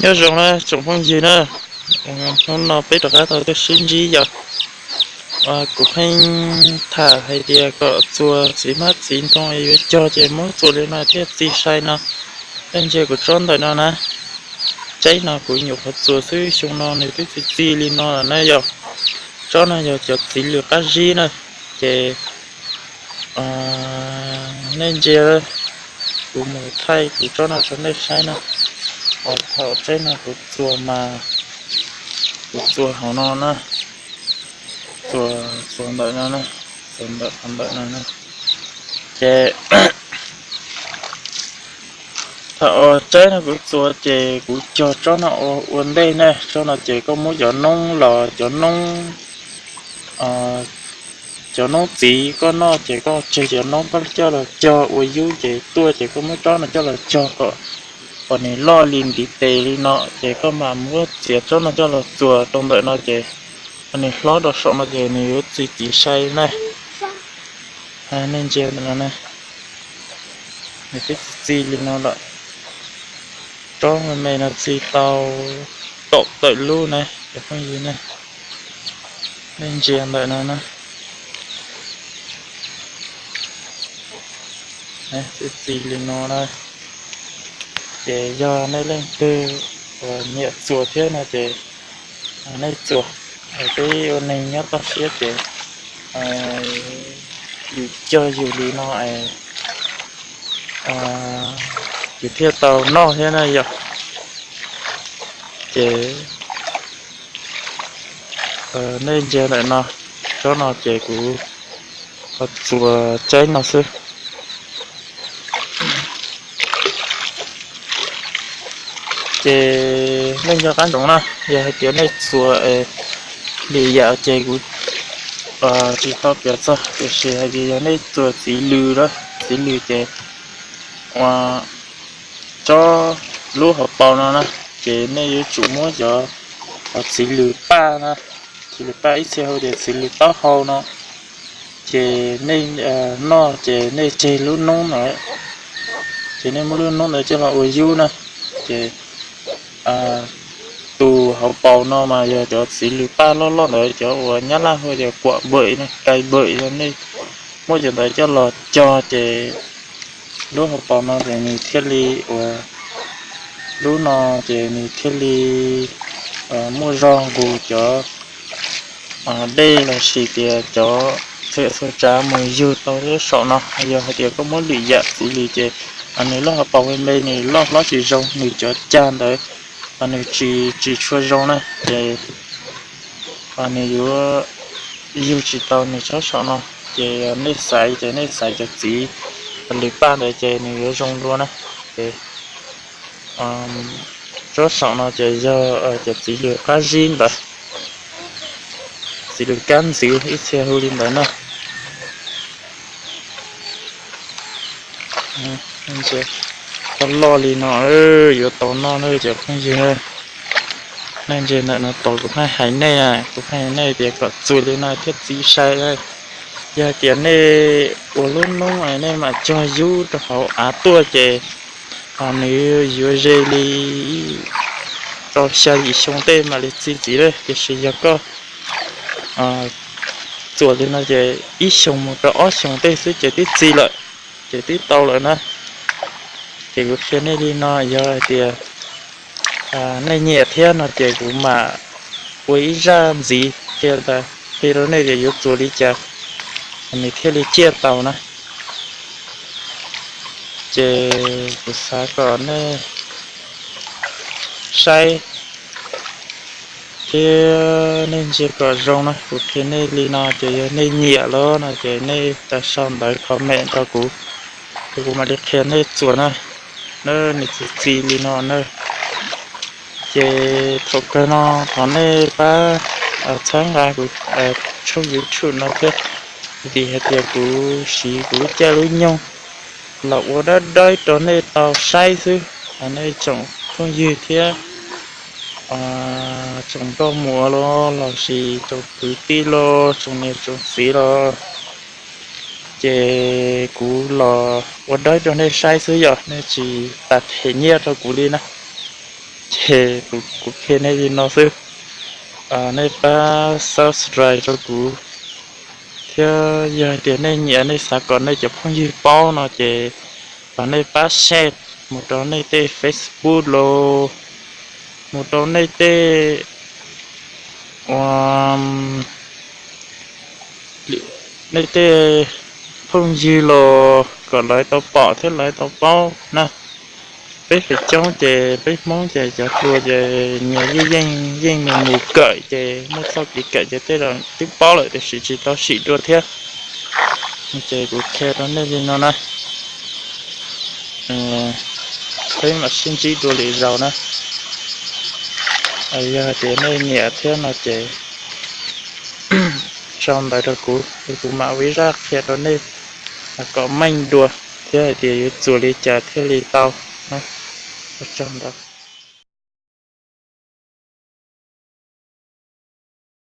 Nyob zoo na tsoom phooj ywg na, hnub no peb rov qab tau tuaj sib ntsib yom. Kuv pheej tham hais tias kom txuas txiv hmab txiv ntoo es yuav cog ces muab txuas li no thiaj txi sai no. Nej ntsia kuv tsob ntawm no na, tsaib no kuv nyuam qhuav txuas xwb, xyoo no nws twb txi txi li no lawm na yom. Tsob no yog cov txiv lws qab zib na, ces nej ntsia, kuv mus thaij kuv tsob no rau nej saib na. Thaum tsaib no kuv txuas mas, kuv txuas hauv no na, txuas, txuas ntawm no na, txuas ntawm qhov ntawm no na. Ces thaum tsaib no kuv txuas ces kuv cog tsob no ua ntej na, tsob no ces koj muab cov noob los, cov noob, cov noob txiv koj noj ces koj tseg cov noob koj coj los cog ua yub ces tuaj ces koj muab tsob no coj los cog kom, kom nws loj li ntiv tes li no ces koj mam muab txiav tsob no coj los txuas rau ntawm no ces nws hlob rau saum no ces nws yuav txi txiv sai na. Nej ntsia ntawm no na, nws twb txi txi li no lawm. Tsob me me no txi tau kaum tawm lub na cov phooj ywg na. Nej ntsia ntawm no na, txi txi li no na. Ces yog nej leej twg uas nyiam txuas thiab no ces nej txuas. Peb ua neeg nyob toj siab ces yus cog yus li no es yus thiaj tau noj thiab na yom. Ces nej ntsia ntawm no, tsob no ces kuv txuas tsaib no xwb. Ces nej nco qab ntsoov na, yog hais tias nej txuas lwm yam ces kuv tsis tau piav txog, tiam sis hais tias yog nej txuas txiv lws na, txiv lws ces ua tsob lub hauv paus no na, ces nej yuav tsum muab cov, cov txiv lws paj na, txiv lws paj ib txhia hu tias txiv lws taub hau no, ces nej noj ces nej tseg lub noob ntawd, ces nej muab lub noob ntawd coj los ua yub na, ces tus hauv paus no mas yog cov txiv lws paj loj loj ntawd, cov uas Nyab Laj hu tias kuam npawm, kai npawm, yog nej muab cov ntawd coj los cog ces lub hauv paus no ces nws thiaj li ua, lub no ces nws thiaj li muaj zog nqus cov dej los sis tias cov txhua txhua tsav mus yug tau lub saum no. Yog hais tias koj muab lwm yam txiv lws ces nws lub hauv paus me me nws loj hlob tsis zoo, nws cov cag ntawd nws tsis, tsis tshua zoo na, ces nws yuav yug tsis tau nws tsob saum no. Ces nej xaiv ces nej xaiv cov txiv lws paj ntawd ces nws yuav zoo dua na. Ces tsob saum no ces yog cov txiv lws qab zib ntawd, txiv lws kab ntxwv ib txhia hu li ntawd na. Tau loj li no yuav tau noj na cov phooj ywg. Nej ntsia ntawm no tod kuv pheej hais nej, kuv pheej hais nej tias kom txuas li no thiaj txi sai. Yog tias nej ua lub noob nej mam cog yub rau hauv av tuaj ces nws yuav ze li rau xya yim xyoo tej mam li txi txiv lawm. Tiam sis yog koj txuas li no ces ib xyoo mus rau ob xyoo tej xwb ces twb txi lawm, ces twb tau lawm na. Ces kuv qhia nej li no, yog hais tias nej nyiam thiab no ces kuv mam ua ib zaj ntxiv qhia, qhia rau nej tias yuav txuas li cas nws thiaj li ciaj tau na. Ces kuv xav kom nej saib thiab nej ntsia kom zoo na, kuv qhia nej li no ces yog nej nyiam lawm no ces nej tau sau ntawv comment rau kuv, ces kuv mam li qhia nej txuas na. Na, nws txi txi li no na. Ces thaum kawg no thov nej pab txhawb nqa kuv tshooj YouTube no thiab, vim hais tias kuv siv kuv lub caij lub nyoog los ua dawb dawb rau nej tau saib xwb. Nej tsoom phooj ywg thiab tsoom nkauj muam los lossis tsoom kwv tij los tsoom niam tsoom txiv los, ces kuv los ua dawb rau nej saib xwb, yog nej tsis tas them nyiaj rau kuv li na. Ces kuv qhia nej li no xwb, nej pab subscribe rau kuv, thiab yog hais tias nej nyiam, nej xav kom nej cov phooj ywg paub no ces kom nej pab share mus rau nej tej Facebook los, mus rau nej tej, ua, nej tej phooj ywg los kom lawv tau pom thiab lawv tau paub na. Peb feem coob ces peb Hmoob ces cov hluas ces nyias yeej yeej yeej mus mus kawm ces muaj txoj kev kawm ces tej zaum twb paub lawm tiam sis tsis tau sim dua thiab. Ces kuv qhia rau nej li no na, peb mam sib ntsib dua lwm zaus na. Yog hais tias nej nyiam thiab no ces sau ntawv rau kuv, kuv mam ua ib zaj qhia rau nej kom meej dua thiab hais tias yuav txuas li cas thiaj li tau. Ua tsaug ntau.